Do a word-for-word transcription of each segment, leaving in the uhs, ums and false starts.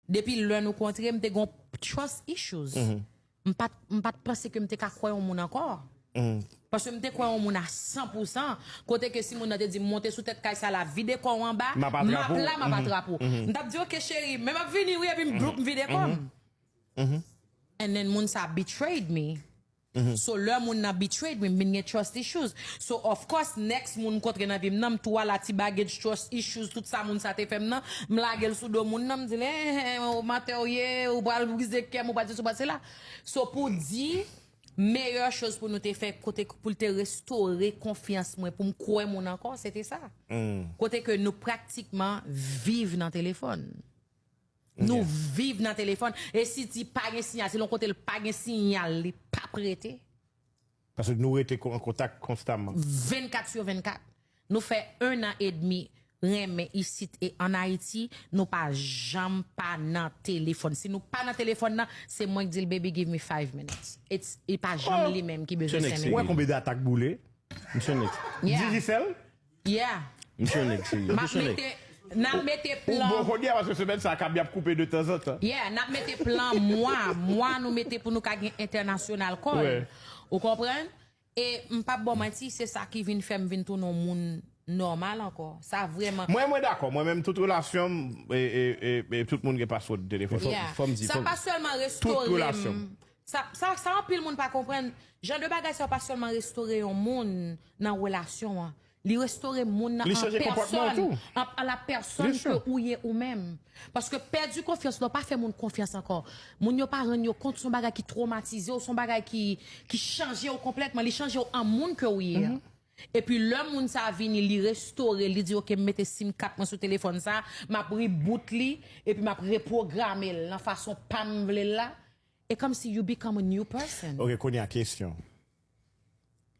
Depi lè nou kontre, m te gon trust issues. M pa t, m pa t panse ke m te ka kwè yon moun ankò. Paske m te kwè yon moun a san pou san. Kote ke si moun nan te di m monte sou tèt kay sa la, vide kò w anba, m ap atrap ou. M ap la, m ap atrap ou. M t ap di, "Ok, cheri, men m ap vini, wi," epi m bloup, m vide kò m. And then moun sa betrayed me. So, lè moun nan betrayed me, m vin gen trust issues. So, of course, next moun m kontre nan vi m nan, m tou ala ti baggage, trust issues, tout sa moun sa te fè m nan, m lage l sou do moun nan, m di l, "Eh, eh, ou mantè w ye, ou pral brize kè m, ou pral di, ou pral sela." So, pou di, meyè choz pou nou te fè, kote pou l te restore konfyans mwen, pou m kwè moun ankò, se te sa. Kote ke nou pratikman viv nan telefòn. Nou viv nan telefòn. E si ti pa gen siyal, si l yon kote l pa gen siyal, li p ap rete. Paske nou rete ko- an kontak konstamman. Vennkat sou vennkat. Nou fè en an edmi renmen isit e ann Ayiti, nou pa janm pa nan telefòn. Si nou pa nan telefòn nan, se mwen ki di l, "Baby, give me five minutes." It's, li pa janm li menm ki bezwen senk minit. Ou wè konbyen de atak boule? Misye Nix. Yeah. Digicel? Yeah. Misye Nix, wi. M ap mete, n ap mete plan. Ou bon kounye a paske semèn sa a kab y ap koupe de tanzantan. Yeah, n ap mete plan mwa. Mwa nou mete pou nou ka gen international call. Ou konprann? E m p ap ba w manti, se sa ki vin fè m vin tounen yon moun nòmal ankò. Sa vrèman. Mwen, mwen dakò. Mwen menm, tout relasyon m, e, e, e, e, tout moun gen password telefòn. Yeah. Sa pa sèlman restore m. Sa, sa, sa anpil moun pa konprann. Jan de bagay sa yo pa sèlman restore yon moun nan relasyon an. Li restore moun nan an pèsòn, an, an la pèsòn ke ou ye ou menm. Paske pèdi konfyans la, ou pa fè moun konfyans ankò. Moun yo pa rann yo kont, se yon bagay ki twomatize w, se yon bagay ki, ki chanje w konplètman, li chanje w an moun ke ou ye a. Epi lè moun sa a vini, li restore, li di, "Ok, m mete sim kat mwen sou telefòn sa, m ap reboot li, epi m ap repwograme l nan fason pa m vle l la." E kòmsi you become a new person. Ok, kounye a kesyon.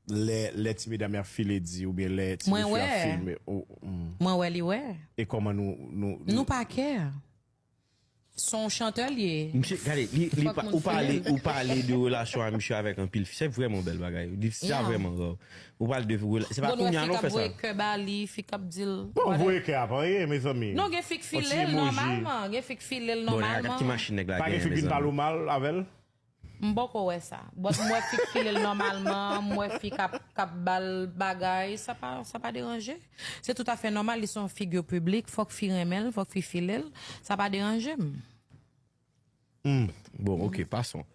Lè, lè ti medam y ap file di oubyen lè ti mesye ap filme. Mwen wè. Mwen wè li wè. E kòman nou, nou, nou. Nou pa care. Se yon chantè l ye. Misye, gade, li, li, ou pale, ou pale de relasyon a misye avèk anpil fi. Se vrèman yon bèl bagay. Li, sa vrèman raw. Ou pale de relasyon. Se pa kounye a non fè sa. Gon wè fi k ap voye kè ba li, fi k ap di l. Bon, voye kè a pa anyen, mezanmi. Non, gen fi k file l nòmalman. Gen fi k file l nòmalman. Bon, nèg la, gad ki machin nèg la genyen, mezanmi. Pa gen fi k vin pale w mal avè l? M poko wè sa. But m wè fi k file l nòmalman, m wè fi k ap, k ap ba l bagay, sa pa, sa pa deranje. Se toutafè nòmal, li se yon figi piblik, fòk fi renmen l, fòk fi file l, sa pa deranje m. Hmm, bon, ok, passons.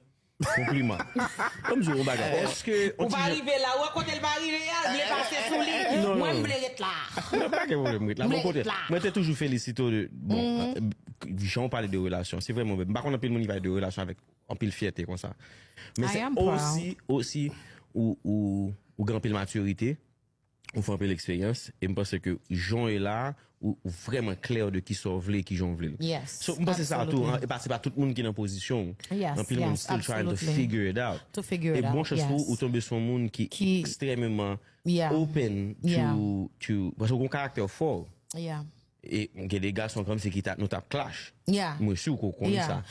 Konpliman. Ban m di w yon bagay. Èske. Ou pa rive la, ou wè kote l pa rive a, l vle pase sou li. Mwen, m vle ret la. Non, pa gen pwoblèm, ret la. Bon, kote, mwen te toujou felisite w de, bon, jan w pale de relasyon. Se vrèman, m pa konn anpil moun ki pale de relasyon avèk anpil fyète konsa. Men se osi, osi, ou, ou, ou gen anpil matirite, ou fè anpil eksperyans, e m panse ke jan w ye la, ou, ou vrèman klè de kisa w vle, kijan w vle l. So, m panse sa tou, e pa, se pa tout moun ki nan pozisyon w. Anpil moun still trying to figure it out. E bon chans pou ou, ou tonbe sou yon moun ki ekstrèmeman open to, to, paske w gen yon karaktè fò. E gen de gason kòmsi ki ta, nou t ap clash. Mwen si w ko konn sa.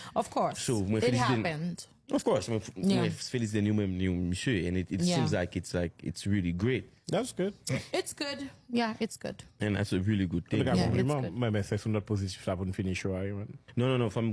So, mwen felisite n. Of course, mwen, mwen felisite ni w menm, ni w misye. And it, it seems like it's, like, it's really great. That's good. It's good. Yeah, it's good. And that's a really good thing. Antouleka, konpliman. Mwen, men se sou nòt pozitif sa pou n fini show a, wi, man. Non, non, non, fò m